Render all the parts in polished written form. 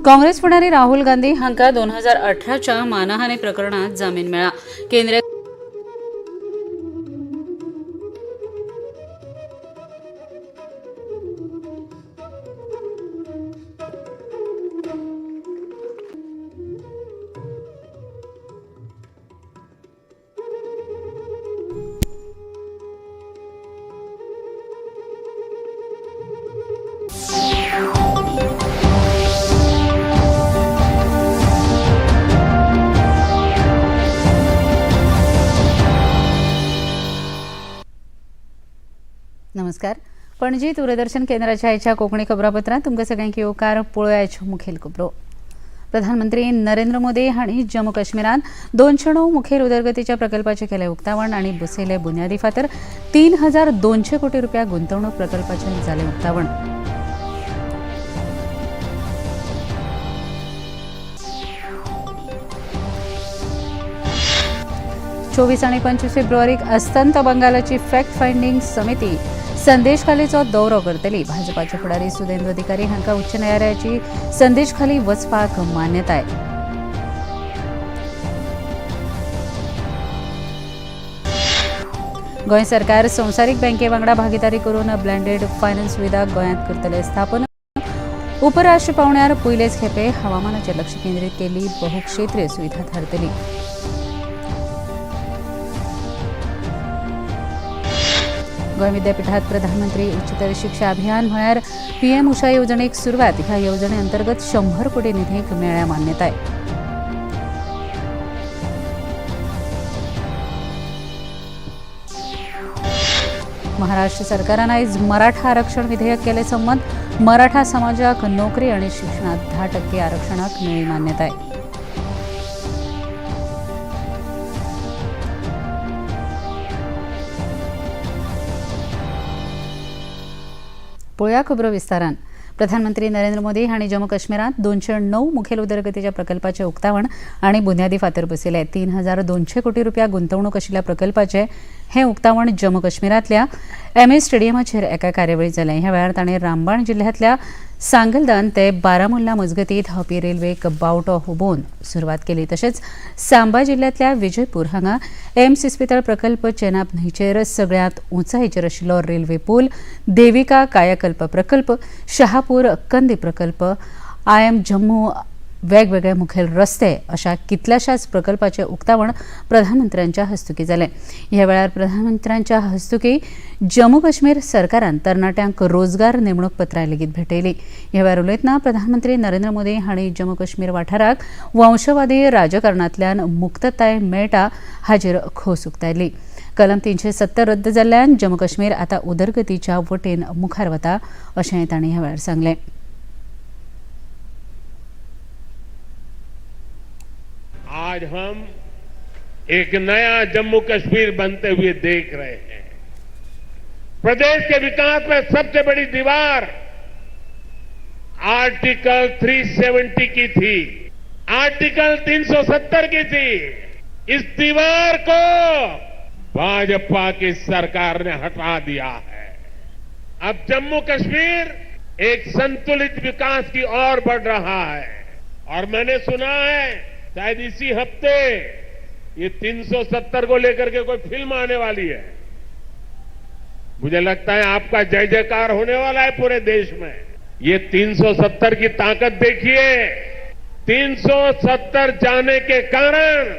काँग्रेस फुडारी राहुल गांधी हांकां 2018च्या मानहानी प्रकरणात जामीन मेळ्ळा. केंद्रीय नमस्कार. पणजी दूरदर्शन केंद्राच्या आयच्या कोंकणी खबरापत्रांत तुमकां सगळ्यांक येवकार. पळोवया मुखेल खबरो. प्रधानमंत्री नरेंद्र मोदी हांणी जम्मू काश्मीरांत 209 मुखेल उदरगतीच्या प्रकल्पाचें केलें उक्तावण आनी बसयले बुन्यादी फातर. 3200 कोटी रुपया गुंतवणूक प्रकल्पाचें जालें उक्तावण. 24 आनी 25 फेब्रुवारीक अस्तंत बंगालाची फॅक्ट फायंडींग समिती संदेशखालीचो दौरो करतली. भाजपाचे फुडारी सुदेंद्र अधिकारी हांकां उच्च न्यायालयाची संदेशखाली वचपाक मान्यताय. गोंय सरकार संवसारीक बँके वांगडा भागीदारी करून ब्लेंडेड फायनान्स सुविधा गोंयांत करतले स्थापन. उपराष्ट्र पावंड्यार पयलेच खेपे हवामानाचेर लक्ष केंद्रीत केल्ली बहुक्षेत्रीय सुविधा थारतली. गोंय विद्यापीठात प्रधानमंत्री उच्चतर शिक्षा अभियान म्हळ्यार पीएम उषा येवजणेक सुरवात. ह्या येवजणे अंतर्गत 100 कोटी निधीक मेळ्ळ्या मान्यताय. महाराष्ट्र सरकारान आयज मराठा आरक्षण विधेयक केलें संमत. मराठा समाजाक नोकरी आनी शिक्षणात 10% आरक्षणाक मेळ्ळी मान्यताय. पळोवया खबरो विस्तारान. प्रधानमंत्री नरेंद्र मोदी हांणी जम्मू काश्मीरांत 209 मुखेल उदरगतीच्या प्रकल्पाचें उक्तावण आनी बुन्यादी फातर बसयले. 3200 कोटी रुपया गुंतवणूक आशिल्ल्या प्रकल्पाचें हें उक्तावण जम्मू काश्मीरांतल्या एम ए स्टेडियमाचेर एका कार्यावळीत जालें. ह्या वेळार ताणें रामबाण जिल्ह्यांतल्या सांगलदान ते बारामुल्ला मजगतीं धांवपी रेल्वेक बावटो हुबोवन सुरवात केली. तशेंच सांबा जिल्ह्यांतल्या विजयपूर हांगा एम्स इस्पितळ प्रकल्प, चेनाब न्हंयचेर सगळ्यांत उंचायेचेर आशिल्लो रेल्वे पूल, देविका कायाकल्प प्रकल्प, शहापूर कंदी प्रकल्प, I am Jammu वेगवेगळे मुखेल रस्ते अशा कितल्याशाच प्रकल्पाचें उक्तावण प्रधानमंत्र्यांच्या हस्तुकीं जालें. ह्या वेळार प्रधानमंत्र्यांच्या हस्तुकीं जम्मू काश्मीर सरकारान तरणाट्यांक रोजगार नेमणूक पत्रां लेगीत भेटयली. ह्या वेळार उलयतना प्रधानमंत्री नरेंद्र मोदी हांणी जम्मू काश्मीर वाठाराक वंशवादी राजकारणांतल्यान मुक्तताय मेळटा हाचेर खोस उक्तायली. कलम 370 रद्द जाल्ल्यान जम्मू काश्मीर आतां उदरगतीच्या वटेन मुखार वता अशें तांणी ह्या वेळार सांगलें. आज हम एक नया जम्मू कश्मीर बनते हुए देख रहे हैं। प्रदेश के विकास में सबसे बड़ी दीवार आर्टिकल 370 की थी, आर्टिकल 370 की थी। इस दीवार को भाजपा की सरकार ने हटा दिया है। अब जम्मू कश्मीर एक संतुलित विकास की ओर बढ़ रहा है और मैंने सुना है शायद इसी हफ्ते ये 370 को लेकर के कोई फिल्म आने वाली है। मुझे लगता है आपका जय जयकार होने वाला है पूरे देश में। ये 370 की ताकत देखिए। 370 जाने के कारण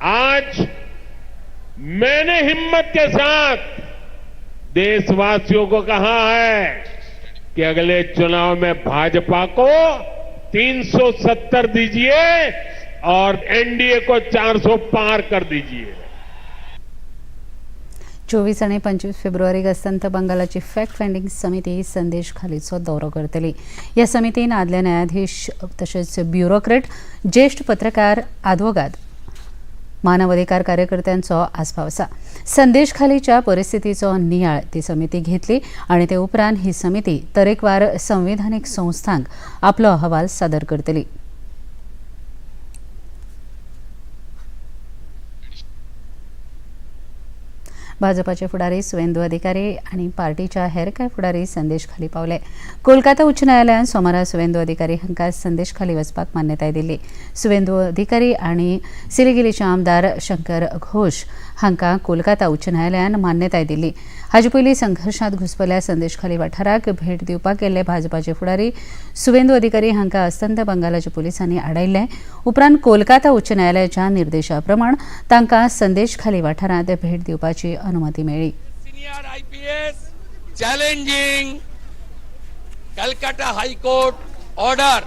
आज मैंने हिम्मत के साथ देशवासियों को कहा है कि अगले चुनाव में भाजपा को 370 दीजिए और एनडीए को 400 पार कर दीजिए। 24 आनी 25 फेब्रुवारीक अस्तंत बंगालाची फॅक्ट फायंडींग समिती संदेश खालीचो दौरो करतली. ह्या समितीन आदले न्यायाधीश तशेंच ब्युरोक्रेट, ज्येश्ठ पत्रकार, आदवोगाद, मानव अधिकार कार्यकर्त्यांचो आस्पाव आसा. संदेश खालीच्या परिस्थितीचो नियाळ ती समिती घेतली आनी ते उपरांत ही समिती तरेकवार संविधानीक संस्थांक आपलो अहवाल सादर करतली. भाजपाचे फुडारी सुवेंदू अधिकारी आनी पार्टीच्या हेर कांय फुडारी संदेश खाली पावले. कोलकाता उच्च न्यायालयान सोमारा सुवेंदू अधिकारी हांकां संदेश खाली वचपाक मान्यताय दिल्ली. सुवेंदू अधिकारी आनी सिलिगिरीचे आमदार शंकर घोष हांकां कोलकाता उच्च न्यायालयान मान्यताय दिल्ली. हाचे पयलीं संघर्शांत घुस्पल्या संदेशखाली वाठाराक भेट दिवपाक गेल्ले भाजपाचे फुडारी सुवेंदू अधिकारी हांकां अस्तंत बंगालाच्या पुलिसांनी आडायल्ले. उपरांत कोलकाता उच्च न्यायालयाच्या निर्देशा प्रमाण तांकां संदेशखाली वाठारांत भेट दिवपाची अनुमती मेळ्ळी. Senior IPS challenging Calcutta High Court order.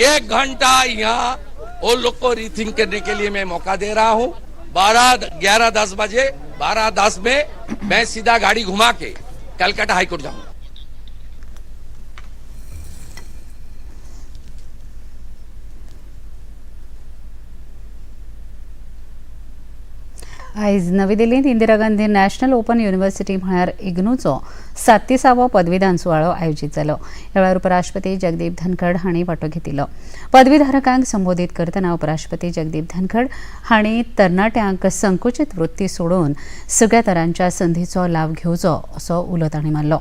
1 घंटा यहाँ वो लोग को रीथिंक करने के लिए मैं मौका दे रहा हूँ. 11:10 बजे, 12:10 में मैं सीधा गाड़ी घुमा के कलकत्ता हाईकोर्ट जाऊंगा. आयज नवी दिल्लींत Indira Gandhi national open university म्हळ्यार इग्नूचो 37वो पदवीदान सुवाळो आयोजीत जालो. ह्या वेळार उपराष्ट्रपती जगदीप धनखड हांणी वांटो घेतिल्लो. पदवीधारकांक संबोधीत करतना उपराष्ट्रपती जगदीप धनखड हांणी तरणाट्यांक संकुचीत वृत्ती सोडून सगळ्या तरांच्या संधीचो लाव घेवचो असो उलो तांणी मारलो.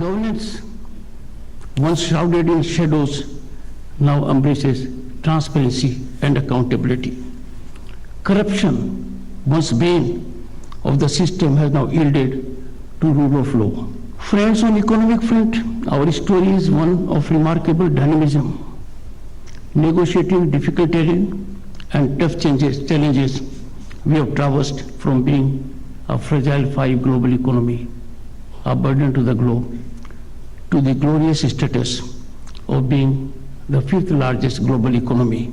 Governance, once shrouded in shadows, now embraces transparency and accountability. Corruption, once bane of the system, has now yielded to rule of law. Friends, on economic front, our story is one of remarkable dynamism. Negotiating difficult terrain and tough challenges, we have traversed from being a fragile 5 global economy, a burden to the globe, to the glorious status of being the 5th largest global economy.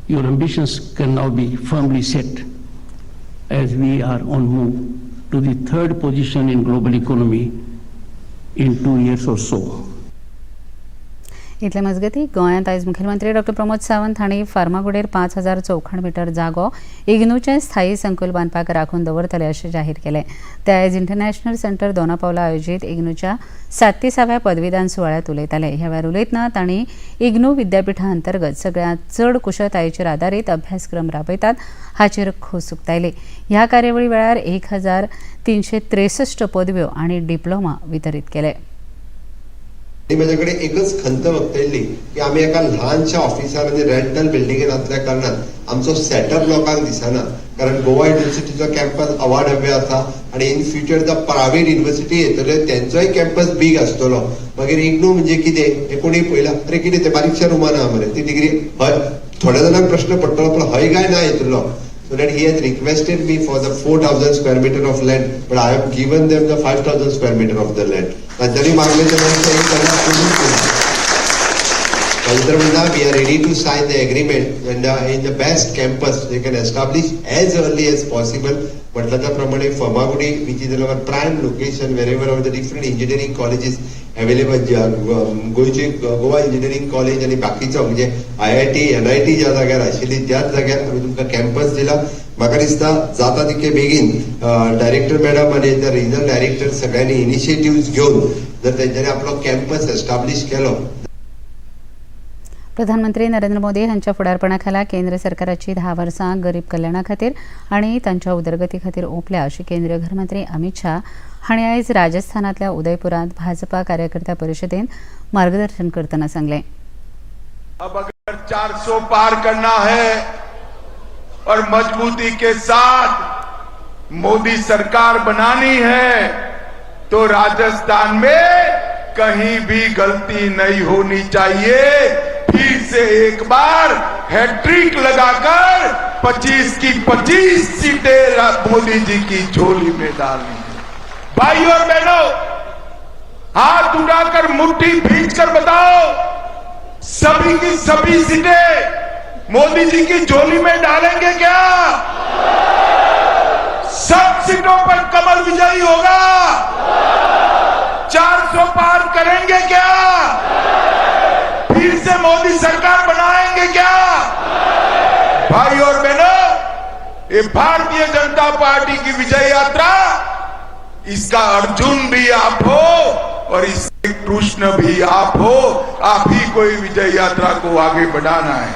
Your ambitions can now be firmly set as we are on move to the 3rd position in global economy in 2 years or so. इतले मजगती गोंयांत आयज मुखेलमंत्री doctor Pramod Sawant हांणी फार्मागुडेर 5000 चौखण metre जागो इग्नूचें स्थायी संकुल बांदपाक राखून दवरतले अशें जाहीर केलें. ते आयज इंटरनॅशनल सेंटर दोनापावला आयोजीत इग्नूच्या 37व्या पदवीदान सुवाळ्यांत उलयताले. ह्या वेळार उलयतना तांणी इग्नू विद्यापिठा अंतर्गत सगळ्यांत चड कुशळतायेचेर आदारीत अभ्यासक्रम राबयतात हाचेर खोस उक्तायली. ह्या कार्यावळी वेळार 1363 पदव्यो आनी डिप्लोमा वितरीत केले. आनी म्हजे कडेन एकच खंत वक्तयल्ली की आमी एका ल्हानशा ऑफिसार आनी रेंटल बिल्डिंगेन आसल्या कारणान आमचो सेटअप लोकांक दिसना, कारण गोवा युनिव्हर्सिटीचो कॅम्पस अवाढव्य आसा आनी in future the private university येतल्यो तेंचोय कॅम्पस बीग आसतलो. मागीर इग्नू म्हणजे कितें हें कोणी पळयलां, अरे कितें तें बारीकश्या रुमान आहा मरे, ती डिग्री हय थोड्या जाणांक प्रश्न पडटलो पूण हय काय ना येतलो. So that he has requested me for the 4,000 square meter of land, but I have given them the 5,000 square meter of the land. तांच्यांनी मागलें तेन्ना आमी तेन्ना करून दिलां. ताजें म्हणटा we are ready to sign the agreement and in the best campus they can establish as early as possible. म्हटलं त्या प्रमाणे Farmagudi which is our prime location wherever are the different engineering colleges available, गोंयची Goa engineering college आनी बाकीचो म्हणजे IIT NIT ज्या जाग्यार आशिल्ली त्याच जाग्यार आमी तुमकां कॅम्पस दिला. म्हाका दिसता जाता तितके बेगीन डायरेक्टर मॅडम आनी the regional director सगळ्यांनी इनिशिएटिव्ह घेवन जर तेंच्यांनी आपलो कॅम्पस एस्टाब्लीश केलो. प्रधानमंत्री नरेंद्र मोदी हांच्या फुडारपणाखाला केंद्र सरकाराची 10 वर्सां गरीब कल्याणा खातीर आनी तांच्या उदरगती खातीर ओंपल्या अशें केंद्रीय घरमंत्री अमित शाह हांणी आयज राजस्थानांतल्या उदयपुरांत भाजपा कार्यकर्त्या परिशदेंत मार्गदर्शन करतना सांगलें. अब अगर 400 पार करना है और मजबूती के साथ मोदी सरकार बनानी है तो राजस्थान में कहीं भी गलती नहीं होनी चाहिए. फिर से एक बार हैट्रिक लगाकर 25 की 25 सीटें मोदी जी की झोली में डालनी है. भाई और बहनों, हाथ उठाकर मुट्ठी भींच कर बताओ, सभी की सभी सीटें मोदी जी की झोली में डालेंगे क्या? सब सीटों पर कमल विजयी होगा? 400 पार करेंगे क्या? फिर से मोदी सरकार बनाएंगे क्या? भाई और बहनों, ये भारतीय जनता पार्टी की विजय यात्रा इसका अर्जुन भी आप हो और इसके कृष्ण भी आप हो। आप ही कोई विजय यात्रा को आगे बढ़ाना है।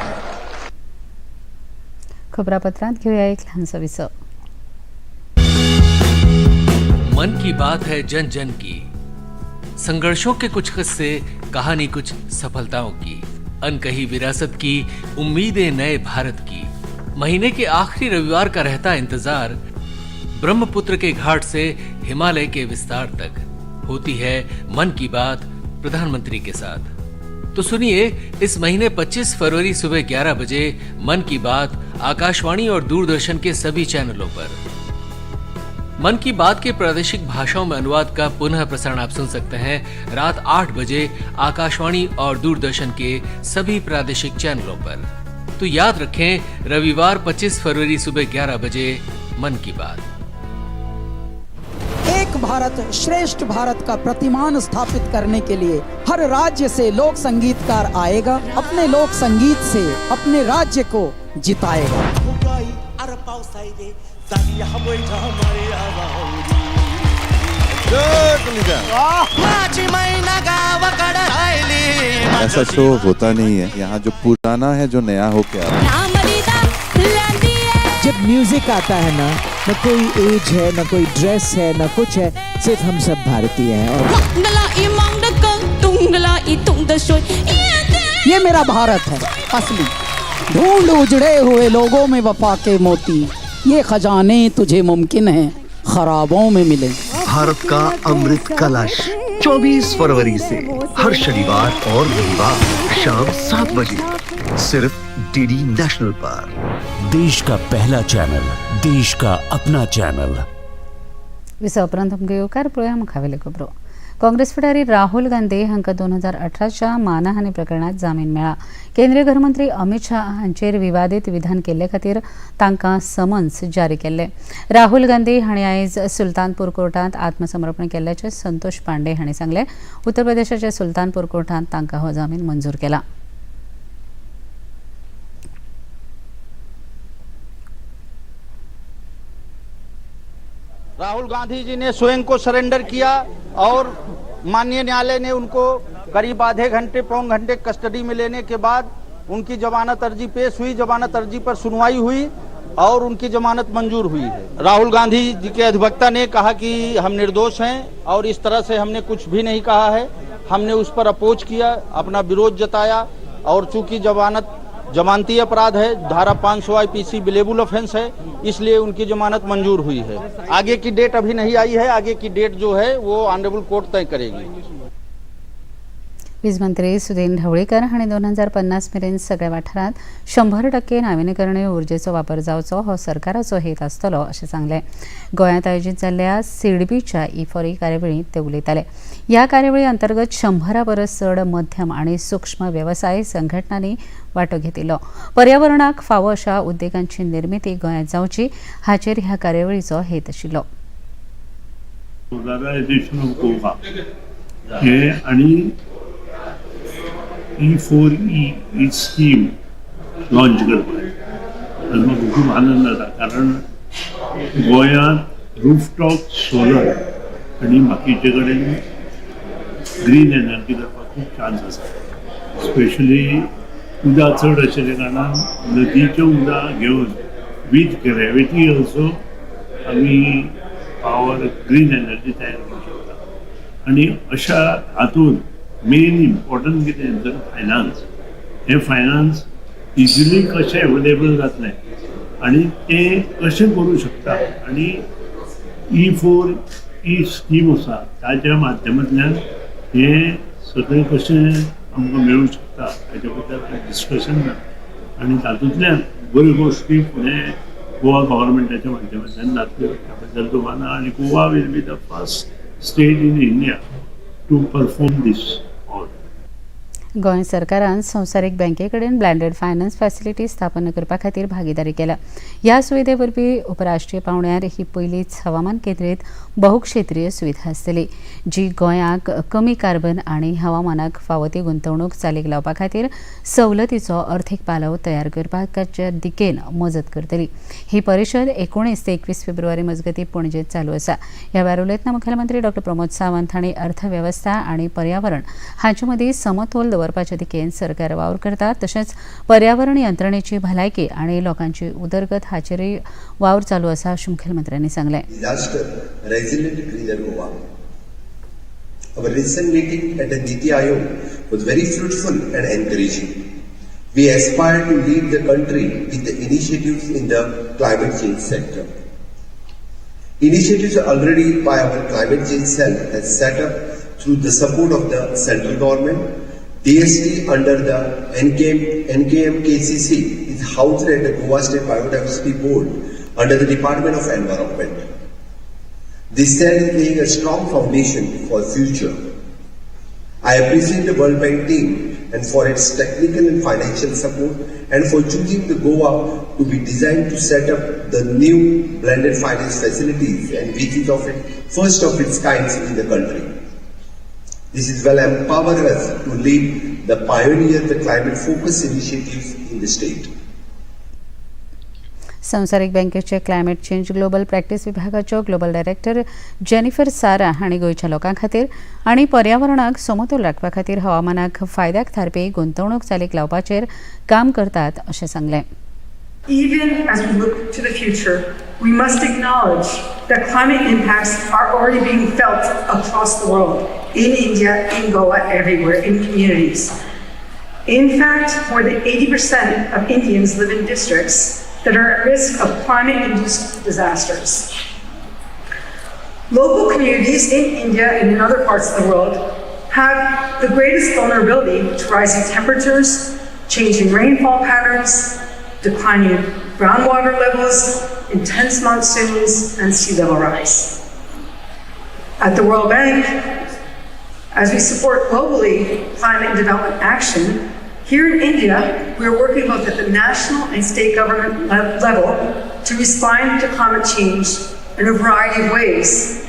खबरापत्रांत घेऊया एक ल्हानसो विसव। मन की बात है जन जन की, संघर्षों के कुछ किस्से, कहानी कुछ सफलताओं की, अनकही विरासत की, उम्मीदें नए भारत की। महीने के आखिरी रविवार का रहता इंतजार, ब्रह्मपुत्र के घाट से हिमालय के विस्तार तक होती है मन की बात प्रधानमंत्री के साथ। तो सुनिए इस महीने 25 फरवरी सुबह 11 बजे मन की बात आकाशवाणी और दूरदर्शन के सभी चैनलों पर। मन की बात के प्रादेशिक भाषाओं में अनुवाद का पुनः प्रसारण आप सुन सकते हैं रात 8 बजे आकाशवाणी और दूरदर्शन के सभी प्रादेशिक चैनलों पर। तो याद रखें, रविवार 25 फरवरी सुबह 11 बजे मन की बात। एक भारत श्रेष्ठ भारत का प्रतिमान स्थापित करने के लिए हर राज्य से लोक संगीतकार आएगा, अपने लोक संगीत से अपने राज्य को जिताएगा। ऐसा शो होता नहीं है यहाँ, जो पुराना है जो नया होके आ रहा है। जब म्यूजिक आता है ना, न कोई एज है, न कोई ड्रेस है, न कुछ है, सिर्फ हम सब भारतीय हैं। और ये मेरा भारत है असली। ढूंढ उजड़े हुए लोगों में वफा के मोती, ये खजाने तुझे मुमकिन है खराबों में मिले। भारत का अमृत कलश 24 फरवरी से हर शनिवार और रविवार शाम 7 बजे सिर्फ डीडी नेशनल पर। देश का पहला चैनल, देश का अपना चैनल। विसव उपरांत तुमकां येवकार। पळोवया मुखावेल्यो खबरो। काँग्रेस फुडारी राहुल गांधी हांकां 2018च्या मानहानी प्रकरणात जामीन मेळ्ळा। केंद्रीय गृहमंत्री अमित शाह हांचेर विवादीत विधान केल्ले खातीर तांकां समन्स जारी केल्ले। राहुल गांधी हांणी आयज सुलतानपूर कोर्टांत आत्मसमर्पण केल्ल्याचें संतोष पांडे हांणी सांगलें। उत्तर प्रदेशाच्या सुलतानपूर कोर्टांत तांकां हो जामीन मंजूर केला। राहुल गांधी जी ने स्वयं को सरेंडर किया और माननीय न्यायालय ने उनको करीब आधे घंटे पौन घंटे कस्टडी में लेने के बाद उनकी जमानत अर्जी पेश हुई। जमानत अर्जी पर सुनवाई हुई और उनकी जमानत मंजूर हुई है। राहुल गांधी जी के अधिवक्ता ने कहा कि हम निर्दोष हैं और इस तरह से हमने कुछ भी नहीं कहा है। हमने उस पर अपोज किया, अपना विरोध जताया और चूंकि जमानत जमानती अपराध है, धारा 500 आईपीसी बिलेबल ऑफेंस है, इसलिए उनकी जमानत मंजूर हुई है। आगे की डेट अभी नहीं आई है, आगे की डेट जो है वो ऑनरेबल कोर्ट तय करेगी। वीज मंत्री सुदिन ढवळीकर हांणी 2050 मेरेन सगळ्या वाठारांत 100% नविनीकरणीय उर्जेचो वापर जावचो हो सरकाराचो हेत आसतलो अशें सांगलें। गोंयांत आयोजीत जाल्ल्या सिडबीच्या E4E कार्यावळींत ते उलयताले। ह्या कार्यावळी अंतर्गत 100 परस चड मध्यम आनी सूक्ष्म वेवसाय संघटनांनी वांटो घेतिल्लो। पर्यावरणाक फावो अशा उद्देगांची निर्मिती गोंयांत जावची हाचेर ह्या कार्यावळीचो हेत आशिल्लो। E4E ही स्कीम लॉन्च करपाक आनी म्हाका खूब आनंद जाता, कारण गोंयांत रूफटॉप सोलर आनी बाकीचे कडेन ग्रीन एनर्जी करपाक खूब चान्स आसा। स्पेशली उदक चड आशिल्ल्या कारणान नदीचें उदक घेवन विथ ग्रेविटी ऑल्सो आमी पावर ग्रीन एनर्जी तयार करूंक शकता। आनी अशा हातूंत मेन इम्पॉर्टंट कितें तर फायनान्स। हें फायनान्स इजिली कशें एवेलेबल जातलें आनी तें कशें करूं शकता आनी E4E scheme आसा ताच्या माध्यमांतल्यान हें सगळें कशें आमकां मेळूं शकता हाच्या बद्दल डिस्कशन जालें आनी तातूंतल्यान बऱ्यो गोश्टी फुडें गोवा गव्हर्मेंटाच्या माध्यमांतल्यान जातल्यो त्या बद्दल तुमकां। आनी Goa will be the first state in India to perform this. Goa सरकारान संवसारीक बँके कडेन ब्लँडेड फायनान्स फॅसिलिटी स्थापन करपा खातीर भागीदारी केल्या. ह्या सुविधे वरवीं उपराष्ट्रीय पांवड्यार ही पयलीच हवामान केंद्रीत बहुक्षेत्रीय सुविधा आसतली, जी गोंयाक कमी कार्बन आनी हवामानाक फावो ती गुंतवणूक चालीक लावपा खातीर सवलतीचो अर्थीक पालव तयार करपाच्या दिकेन मजत करतली. ही परिशद 19 ते 21 फेब्रुवारी मजगतीं पणजेत चालू आसा. ह्या वेळार उलयतना मुखेलमंत्री डॉ प्रमोद सावंत हांणी अर्थवेवस्था आनी पर्यावरण हांचे मदीं समतोल दवरपाच्या दिकेन सरकार वावर करता, तशेंच पर्यावरण यंत्रणेची भलायकी आनी लोकांची उदरगत हाचेरूय वावर चालू आसा अशें मुखेलमंत्र्यांनी सांगलें. Disaster resilient greener Goa. Our recent meeting at the Niti Aayog was very fruitful and encouraging. We aspire to lead the country with the initiatives in the climate change sector. Initiatives already by our climate change cell has set up through the support of the central government. DST under the NKMKCC is housed at the Goa State Biodiversity Board under the Department of Environment. This cell is laying a strong foundation for future. I appreciate the World Bank team and for its technical and financial support and for choosing the Goa to be designed to set up the new blended finance facilities and which is of it first of its kinds in the country. This is well empower us to lead the pioneer the climate focus initiatives in the state. संवसारीक बँकेचे climate change global practice विभागाच्यो global director Jennifer Sara हांणी गोंयच्या लोकां खातीर आनी पर्यावरणाक समतोल राखपा खातीर हवामानाक फायद्याक थारपी गुंतवणूक चालीक लावपाचेर काम करतात अशें सांगलें. Even as we look to the future, we must acknowledge that climate impacts are already being felt across the world, in India, in Goa, everywhere, in communities. In fact, more than 80% of Indians live in districts that are at risk of climate-induced disasters. Local communities in India and in other parts of the world have the greatest vulnerability to rising temperatures, changing rainfall patterns, declining groundwater levels, intense monsoons, and sea level rise. At the World Bank, as we support globally climate and development action, here in India, we are working both at the national and state government level to respond to climate change in a variety of ways.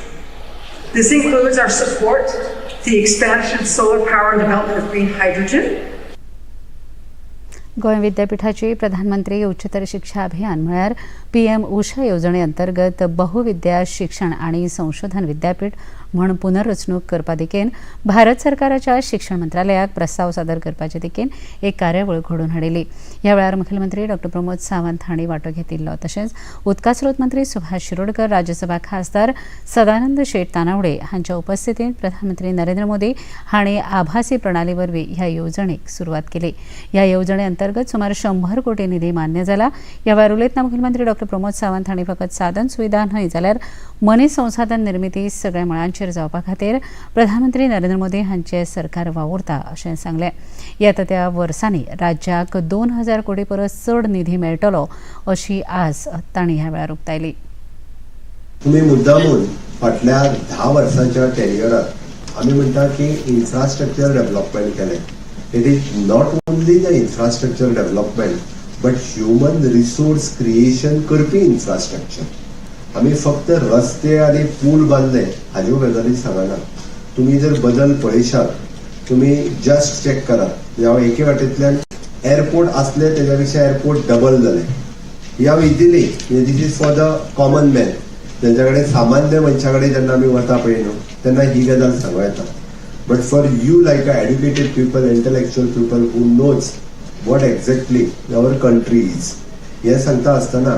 This includes our support to the expansion of solar power and development of green hydrogen. Goa विद्यापीठाची प्रधानमंत्री उच्चतर शिक्षा अभियान म्हळ्यार PM उषा येवजणे अंतर्गत बहुविद्या शिक्षण आनी संशोधन विद्यापीठ म्हूण पुनर्रचणूक करपा दिकेन भारत सरकाराच्या शिक्षण मंत्रालयाक प्रस्ताव सादर करपाचे दिकेन एक कार्यावळ घडोवन हाडिल्ली. ह्या वेळार मुखेलमंत्री डॉ प्रमोद सावंत हांणी वांटो घेतिल्लो. तशेंच उदका स्रोत मंत्री सुभाष शिरोडकर, राज्यसभा खासदार सदानंद शेट तानावडे हांच्या उपस्थितीत प्रधानमंत्री नरेंद्र मोदी हांणी आभासी प्रणाली वरवीं ह्या येवजणेक सुरवात केली. ह्या येवजणे अंतर्गत सुमार 100 कोटी निधी मान्य जाला. ह्या वेळार उलयतना मुखेलमंत्री डॉ प्रमोद सावंत हांणी फकत साधन सुविधा न्हय जाल्यार मनीस संसाधन निर्मिती सगळ्या मळांचेर जावपा खातीर प्रधानमंत्री नरेंद्र मोदी हांचे सरकार वावुरता अशें सांगलें. येता त्या वर्सांनी राज्याक 2000 कोटी परस चड निधी मेळटलो अशी आस तांणी ह्या वेळार उक्तायली. तुमी मुद्दामून फाटल्या 10 वर्सांच्या टेन्युअरात आमी म्हणटा की इन्फ्रास्ट्रक्चर डेव्हलपमेंट केलें. It is not only the infrastructure development but human resource creation करपी इन्फ्रास्ट्रक्चर. आमी फक्त रस्ते आनी पूल बांदले हाज्यो गजाली सांगना. तुमी जर बदल पळयशात, तुमी जस्ट चॅक करात, हांव एके वाटेंतल्यान एअरपोर्ट आसले तेज्या पेक्षा एअरपोर्ट डबल जाले. हांव easily, this is for the common man, तेंच्या कडेन, सामान्य मनशा कडेन जेन्ना आमी वता पळय न्हू, तेन्ना ही गजाल सांगू येता. But for you like a educated people, intellectual people who knows what exactly our country is, हें सांगता आसतना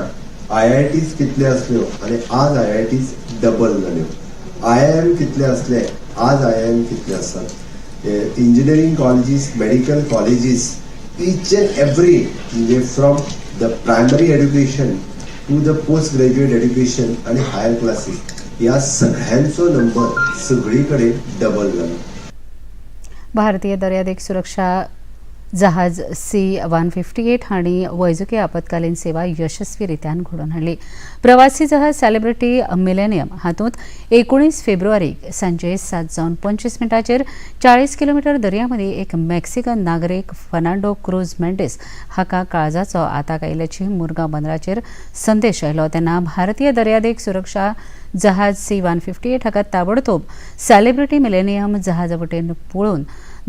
आय आय टीज कितले आसल्यो आनी आज आय आय टीज डबल जाल्यो. आय I am कितले आसले, आज आय I am कितले आसात. Engineering colleges, medical colleges, each and every, म्हणजे from the primary education to the post graduate education आणि हायर क्लासीस, ह्या सगळ्यांचो नंबर सगळी कडेन डबल जालो. भारतीय दर्यादेग सुरक्षा जहाज C-158 हांणी वैजकी आपत्कालीन सेवा यशस्वी रित्यान घडोवन हाडली. प्रवासी जहाज सेलिब्रिटी मिलेनियम हातूंत 19 फेब्रुवारीक सांजे 7:25 40 किलोमिटर दर्यामदीं एक मेक्सिकन नागरीक फर्नांडो क्रूज मेंडिस हाका काळजाचो आताक आयिल्ल्याची मुरगांव बंदराचेर संदेश आयलो तेन्ना भारतीय दर्यादेग सुरक्षा जहाज C-158 हाका ताबडतोब सेलिब्रिटी मिलेनियम जहाजा वटेन पळोवन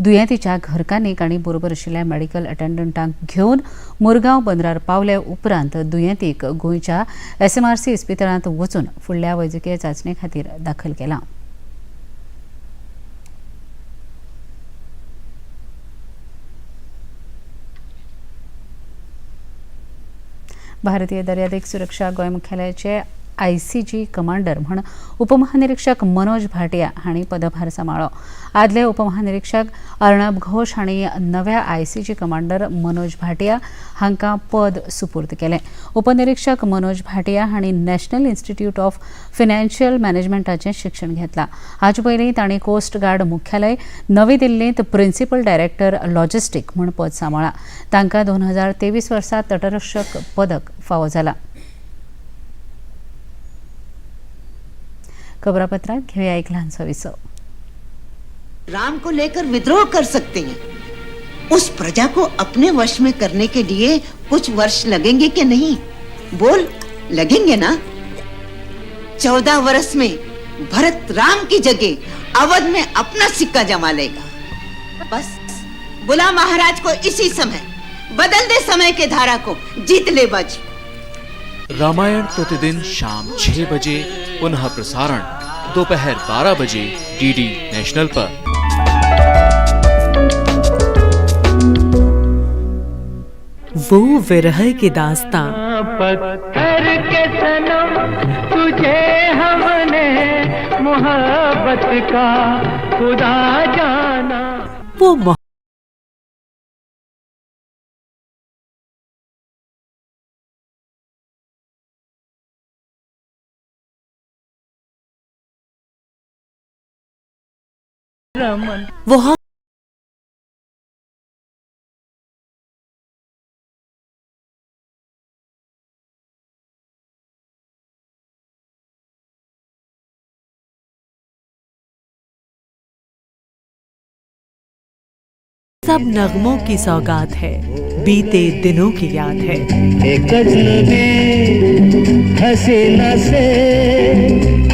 दुयेंतीच्या घरकान्नीक आनी बरोबर आशिल्ल्या मेडिकल अटेंडंटांक घेवन मुरगांव बंदरार पावले उपरांत दुयेंतीक गोंयच्या SMRC इस्पितळांत वचून फुडल्या वैजकीय चांचणे खातीर दाखल केला. भारतीय दर्यादेग सुरक्षा गोंय मुख्यालयाचे ICG commander म्हण उपमहानिरीक्षक मनोज भाटिया हांणी पदभार सांबाळ्ळो. आदले उपमहानिरीक्षक अर्णब घोष हांणी नव्या ICG commander Manoj Bhatia हांकां पद सुपूर्द केलें. उपनिरीक्षक मनोज भाटिया हांणी नॅशनल इन्स्टिट्यूट ऑफ फायनान्शियल मॅनेजमेंटाचें शिक्षण घेतलां. हाचे पयलीं तांणी कोस्ट गार्ड मुख्यालय नवी दिल्लींत प्रिन्सिपल डायरेक्टर लॉजिस्टीक म्हूण पद सांबाळ्ळां. तांकां 2023 वर्सा तटरक्षक पदक फावो जालां. खबरापत्रात घेऊया एक लहानसा विसव. राम को लेकर विद्रोह कर सकते हैं, उस प्रजा को अपने वश में करने के लिए कुछ वर्ष लगेंगे कि नहीं? बोल, लगेंगे ना? 14 वर्ष में भरत राम की जगह अवध में अपना सिक्का जमा लेगा। बस बुला महाराज को इसी समय, बदल दे समय के धारा को, जीत ले बाजी। रामायण प्रतिदिन शाम 6 बजे, पुनः प्रसारण दोपहर 12 बजे DD national पर। वो विरह की दास्तां, पत्थर के सनम तुझे हमने मोहब्बत का खुदा जाना, वो वो हम सब नगमों की सौगात है, बीते दिनों की याद है। एक अजनबी हसीना से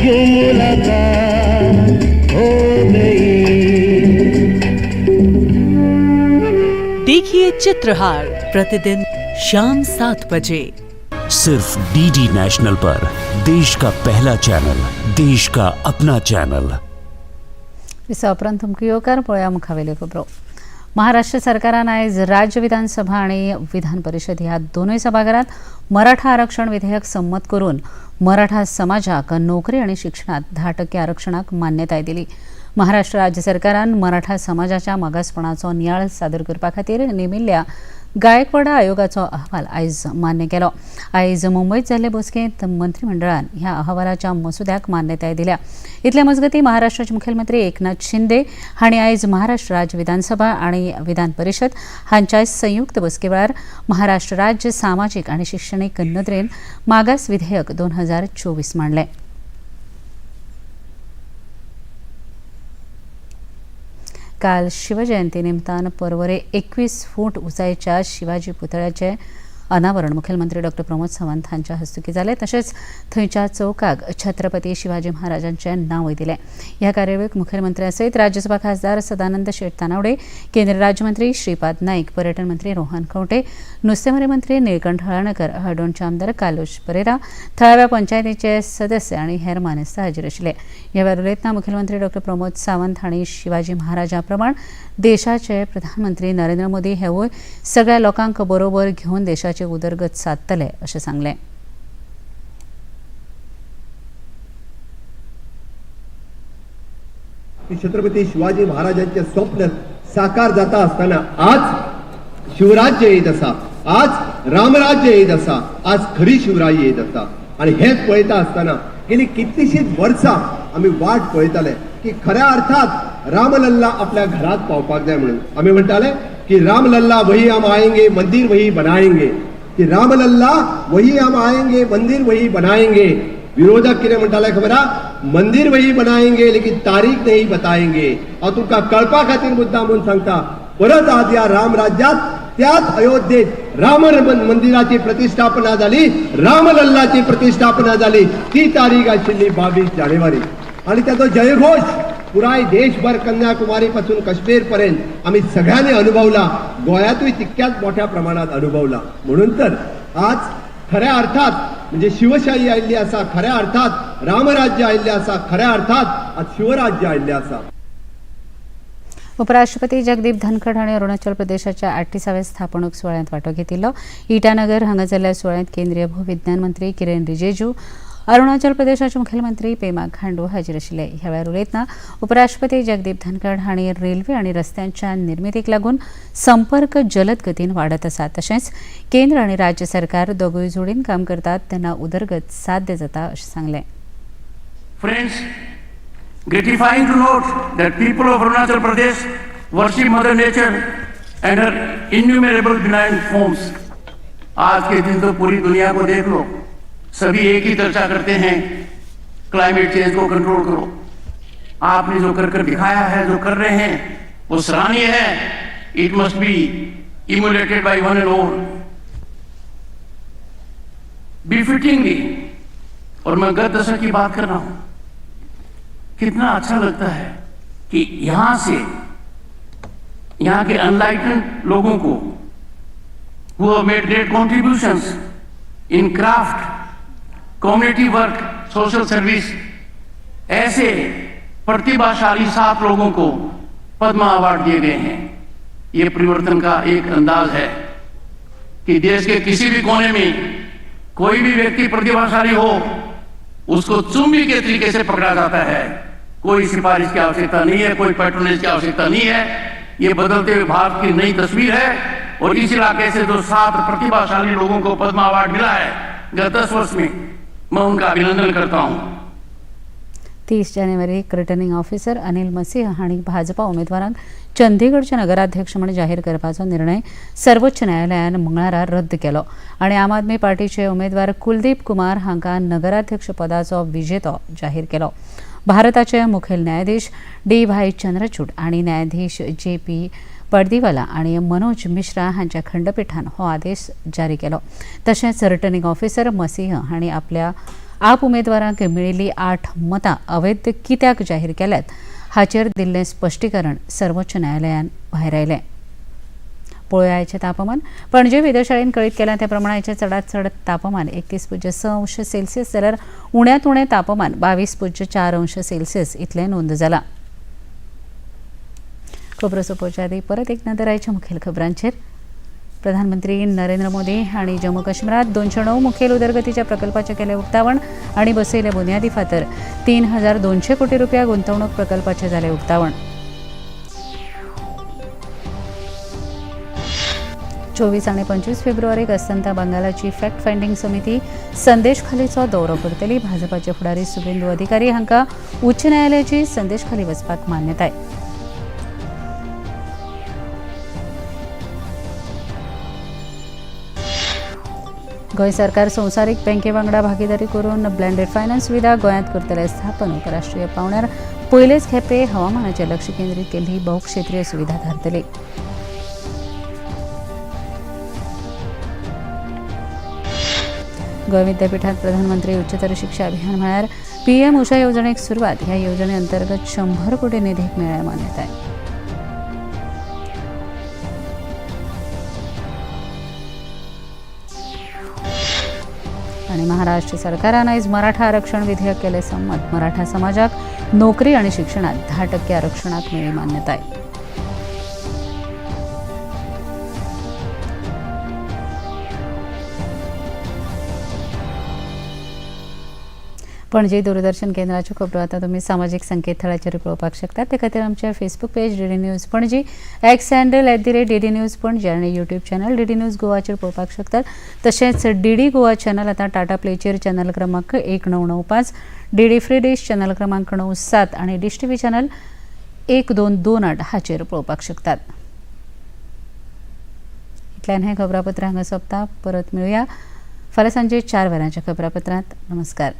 यूं मुलाकात हो गई। देखिए चित्रहार प्रतिदिन शाम 7 बजे सिर्फ DD national पर। देश का पहला चैनल, देश का अपना चैनल। विसवा उपरांत तुमकां येवकार. पळोवया मुखावेल्यो खबरो. महाराष्ट्र सरकारान आयज राज्य विधानसभा आनी विधान परिषद ह्या दोनूय सभाघरात मराठा आरक्षण विधेयक संमत करून मराठा समाजाक नोकरी आनी शिक्षणात 10% आरक्षणाक मान्यताय दिली. महाराष्ट्र राज्य सरकारान मराठा समाजाच्या मागासपणाचो नियाळ सादर करपा खातीर नेमिल्ल्या गायकवाडा आयोगाचो अहवाल आयज मान्य केलो. आयज मुंबयत जाल्ले बसकेंत मंत्रिमंडळान ह्या अहवालाच्या मसुद्याक मान्यताय दिल्या. इतले मजगतीं महाराष्ट्राचे मुखेलमंत्री एकनाथ शिंदे हांणी आयज महाराष्ट्र राज्य विधानसभा आनी विधान परिषद हांच्या संयुक्त बसके वेळार महाराष्ट्र राज्य सामाजीक आनी शिक्षणीक नदरेन मागास विधेयक 2024 मांडलें. काल शिवजयंती निमतान पर्वरे 21 फूट उंचायेच्या शिवाजी पुतळ्याचें अनावरण मुखेलमंत्री डॉक्टर प्रमोद सावंत हांच्या हस्तुकीं जालें. तशेंच थंयच्या चौकाक छत्रपती शिवाजी महाराजांचें नांवूय दिलें. ह्या कार्यावळीक मुखेलमंत्र्या सयत राज्यसभा खासदार सदानंद शेट तानावडे, केंद्रीय राज्यमंत्री श्रीपाद नाईक, पर्यटन मंत्री रोहन खंवटे, नुस्तेमारी मंत्री निळकंठ हळर्णकर, हळदोणचे आमदार कार्लोश परेरा, थळाव्या पंचायतीचे सदस्य आनी हेर मानेस्त हाजीर आशिल्ले. ह्या वेळार उलयतना मुखेलमंत्री डॉक्टर प्रमोद सावंत हांणी शिवाजी महाराजा प्रमाण देशाचे प्रधानमंत्री नरेंद्र मोदी हेवूय सगळ्या लोकांक बरोबर घेवन देशाची उदरगत सादतले अशें सांगलें. छत्रपती शिवाजी महाराजांचे स्वप्न साकार जाता असताना आज शिवराज्य येत आसा, आज रामराज्य येत आसा, आज खरी शिवराय येत आसा. आणि हेच पळयता आसतना गेली कितलीशीच वर्सां आमी वाट पळयताले की खऱ्या अर्थात रामलल्ला आपल्या घरात पावपाक जाय म्हणून. आमी म्हणटाले की रामलल्ला वही हम आएंगे, मंदिर वही बनाएंगे, की रामलल्ला वही हम आएंगे, मंदिर वही बनाएंगे। विरोधक कितें म्हणटाले खबर आहा? मंदिर वही बनाएंगे लेकिन तारीख नहीं बताएंगे। हांव तुमकां कळपा खातीर मुद्दाम म्हणून सांगता, परत आज ह्या राम राज्यात त्याच अयोध्येत राम मंदिराची प्रतिष्ठापना जाली, रामलल्लाची प्रतिष्ठापना जाली, ती तारीख आशिल्ली 22 जानेवारी। आनी ताचो जयघोष पुराय देशभर कन्याकुमारी पासून काश्मीर पर्यंत आमी सगळ्यांनी अनुभवला, गोंयांतूय तितक्याच मोठ्या प्रमाणात अनुभवला। म्हणून तर आज खऱ्या अर्थात म्हणजे शिवशाही आयिल्ली आसा, खऱ्या अर्थात रामराज्य आयिल्लें आसा, खऱ्या अर्थात आज शिवराज्य आयिल्लें आसा। उपराष्ट्रपती जगदीप धनखड हांणी अरुणाचल प्रदेशाच्या 38व्या स्थापणूक सुवाळ्यांत वांटो घेतिल्लो। इटानगर हांगा जाल्ल्या सुवाळ्यांत केंद्रीय भूविज्ञान मंत्री किरेन रिजिजू, अरुणाचल प्रदेशाचे मुखेलमंत्री पेमा खांडू हाजीर आशिल्ले। ह्या वेळार उलयतना उपराष्ट्रपती जगदीप धनखड हांणी रेल्वे आनी रस्त्यांच्या निर्मितीक लागून संपर्क जलद गतीन वाडत आसा, तशेंच केंद्र आनी राज्य सरकार दोगूय जोडीन काम करतात तेन्ना उदरगत साध्य जाता अशें सांगलें। Friends, gratifying to note that people of Arunachal Pradesh worship Mother Nature and her innumerable benign forms. आज के दिन तो पूरी दुनिया को देख लो, सभी एक ही चर्चा करते हैं, क्लाइमेट चेंज को कंट्रोल करो। आपने जो कर कर दिखाया है, जो कर रहे हैं, वो सराहनीय है। It must be emulated by one and all. Befittingly, और मैं गत दशक की बात कर रहा हूं, कितना अच्छा लगता है कि यहां से यहां के एनलाइटेंड लोगों को, who have made great contributions in craft, community work, social service, ऐसे प्रतिभाशाली 7 लोगों को पद्मा अवार्ड दिए गए हैं। ये परिवर्तन का एक अंदाज है कि देश के किसी भी कोने में कोई भी व्यक्ति प्रतिभाशाली हो, उसको चुंबी के तरीके से पकड़ा जाता है। कोई सिफारिश की आवश्यकता नहीं है, कोई पैट्रोनेज की आवश्यकता नहीं है। ये बदलते हुए भारत की नई तस्वीर है और इस इलाके से जो 7 प्रतिभाशाली लोगों को पद्मा अवार्ड मिला है गत 10 वर्ष में, मैं उनका अभिनंदन करता हूं। 30 जानेवारीक रिटर्निंग ऑफिसर अनिल मसीह हांणी भाजपा उमेदवारांक चंदीगडचे नगराध्यक्ष म्हूण जाहीर करपाचो निर्णय सर्वोच्च न्यायालयान मंगळारा रद्द केलो आनी आम आदमी पार्टीचे उमेदवार कुलदीप कुमार हांकां नगराध्यक्ष पदाचो विजेतो जाहीर केलो। भारताचे मुखेल न्यायाधीश डी वाय चंद्रचूड आनी न्यायाधीश जे पी पडदीवाला आनी मनोज मिश्रा हांच्या खंडपीठान हो आदेश जारी केलो। तशेंच रिटर्निंग ऑफिसर मसीह हांणी आपल्या आप उमेदवारांक मेळिल्ली 8 मतां अवैध कित्याक जाहीर केल्यात हाचेर दिल्लें स्पश्टीकरण सर्वोच्च न्यायालयान भायरायलें। पळोवया आयचें तापमान। पणजे वेधशाळेन कळीत केलां त्या प्रमाण आयचें चडांत चड तापमान 31.6 अंश सेल्सियस जाल्यार उण्यांत उणें तापमान 22.4 अंश सेल्सियस इतलें नोंद जालां। खबरो सोंपोवच्या आदीं परत एक नदर आयच्या मुखेल खबरांचेर। प्रधानमंत्री नरेंद्र मोदी हांणी जम्मू काश्मीरात 209 मुखेल उदरगतीच्या प्रकल्पाचें केलें उक्तावण आनी बसयले बुन्यादी फातर। 3200 कोटी रुपया गुंतवणूक प्रकल्पाचें जालें उक्तावण। 24 आनी 25 फेब्रुवारीक अस्तंत बंगालाची फॅक्ट फायंडींग समिती संदेशखालीचो दौरो करतली। भाजपाचे फुडारी सुवेंदू अधिकारी हांकां उच्च न्यायालयाची संदेशखाली वचपाक मान्यताय। गोंय सरकार संवसारीक बँके वांगडा भागीदारी करून ब्लेंडेड फायनान्स सुविधा गोंयांत करतले स्थापन। उपराष्ट्रीय पांवड्यार पयलेच खेपे हवामानाचेर लक्ष केंद्रीत केल्ली बहुक्षेत्रीय सुविधा थारतली। गोंय विद्यापीठात प्रधानमंत्री उच्चतर शिक्षा अभियान म्हळ्यार पीएम उषा येवजणेक सुरवात। ह्या येवजणे अंतर्गत 100 कोटी निधीक मेळ्ळ्या मान्यताय। आनी महाराष्ट्र सरकारान आयज मराठा आरक्षण विधेयक केलें संमत। मराठा समाजाक नोकरी आनी शिक्षणात 10% आरक्षणाक मेळ्ळी मान्यताय। पणजे दूरदर्शन केंद्राच्यो खबरो आतां तुमी सामाजीक संकेतथळाचेर पळोवपाक शकतात। ते खातीर आमचे Facebook page DD news Panaji, X handle @DD news Panaji आनी यूट्यूब चॅनल डीडी न्यूज गोवाचेर पळोवपाक शकतात। तशेंच डीडी गोवा चॅनल आतां टाटा प्लेचेर चॅनल क्रमांक 1995, डीडी फ्री डिश चॅनल क्रमांक 97 आनी डिश टीव्ही चॅनल 1228 हाचेर पळोवपाक शकतात। इतल्यान हें खबरापत्र हांगा सोंपता. परत मेळुया फाल्यां सांजे 4 वरांच्या खबरापत्रांत. नमस्कार.